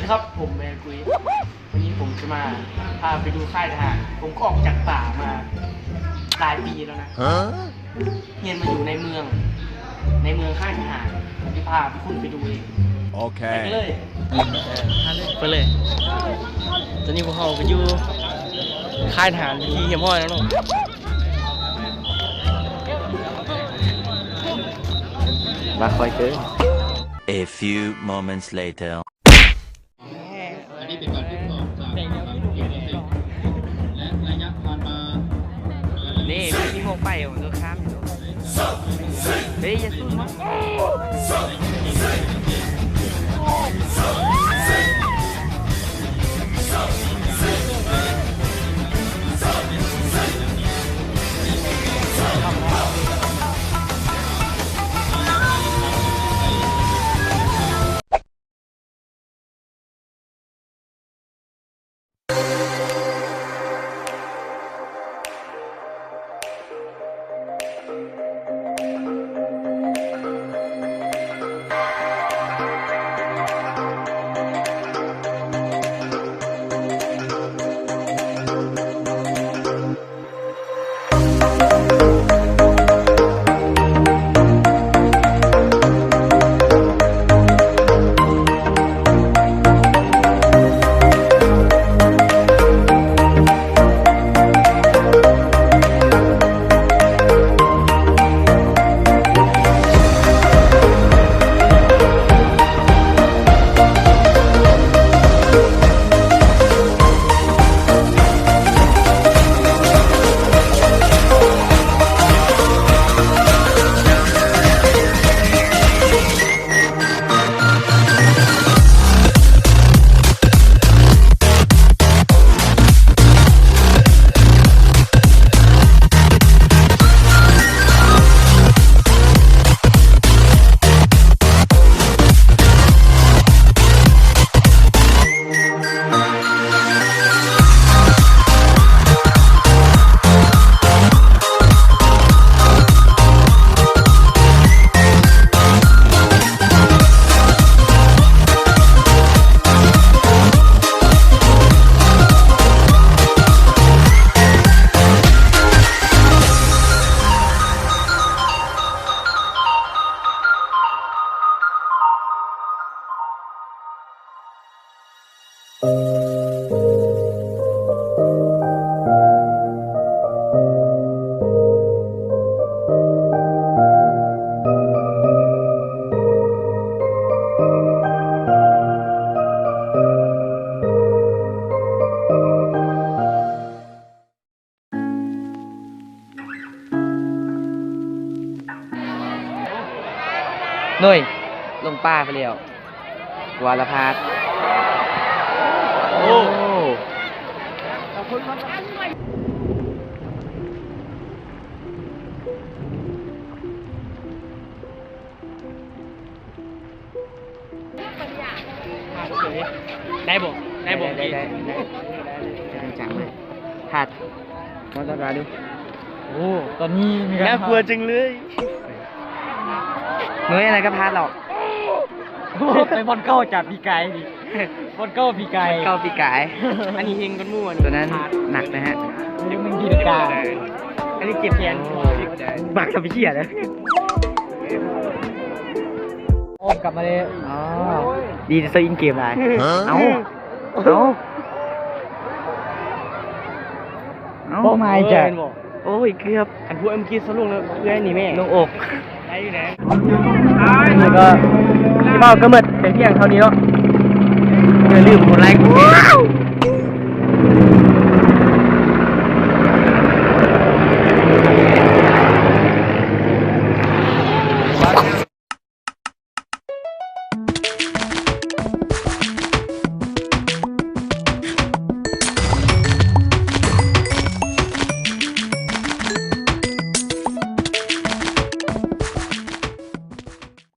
ครับ ผมแมนกุย วันนี้ผมจะมาพาไปดูค่ายทหาร ผมก็ออกจากป่ามาหลายปีแล้วนะ เฮียนมาอยู่ในเมือง ในเมืองค่ายทหาร ผมจะพาพวกคุณไปดูเอง โอเค ไปกันเลย ไปเลย ตอนนี้พวกเราก็อยู่ค่ายทหารเป็นที่เรียบร้อยแล้วเนาะ มาค่อยเกิน A few moments later. ອັນນີ້ເປັນການທົດສອບຈາກທາງເອເຈນຊີ ແລະ ໄລຍະຜ່ານມາ ນີ້ ມີ ມີຫົວໄປຂອງຕົວຂ້າມຢູ່ ເຮີ້ຍ ຢ່າສູ້ມາ.ໂດຍ ລົງປ່າໄປແລ້ວ ວາລະພາດ ໂອ້ ໄດ້ບໍ່? ໄດ້ບໍ່? ໄດ້ ໄດ້ ໄດ້ ໄດ້ ຈັງເລີຍ ພາດ ມາຕະການດູ ໂອ້ ຕອນນີ້ມີການ ໜ້າກົວຈັງເລີຍ ເມື່ອຍ ອັນນັ້ນກໍພາດແລ້ວ ໂອ້ ໄປບ່ອນເກົ່າຈາກປີກາຍນີ້ ບ່ອນເກົ່າປີກາຍ ບ່ອນເກົ່າປີກາຍ ອັນນີ້ເຮັງກວ່າໝູ່ ອັນນີ້ ຕົວນັ້ນ ພາດ ໜັກນະຮະ ມັນຕີນກາ ອັນນີ້ເຈັບແຂນ ບັກທຳເຫຍເລີຍ ໂອ້ ກັບມາເລີຍ ອໍ ດີແຕ່ເຊີງອິນເກມຫຼາຍ ເອົ້າ ເອົ້າ ເອົ້າ ເປົ້າໝາຍຈະ ໂອ້ຍ ເກືອບ ອັນພວກເມື່ອກີ້ສະຫຼຸງແລ້ວ ເອື້ອຍນີ້ແມ່ ລົງອົກ ໄດ້ຢູ່ແລ້ວ ແລ້ວກໍ ຄລິບເຮົາກໍໝົດເປັນພຽງເທົ່ານີ້ເນາະ ຢ່າລືມກົດໄລກົດແຊ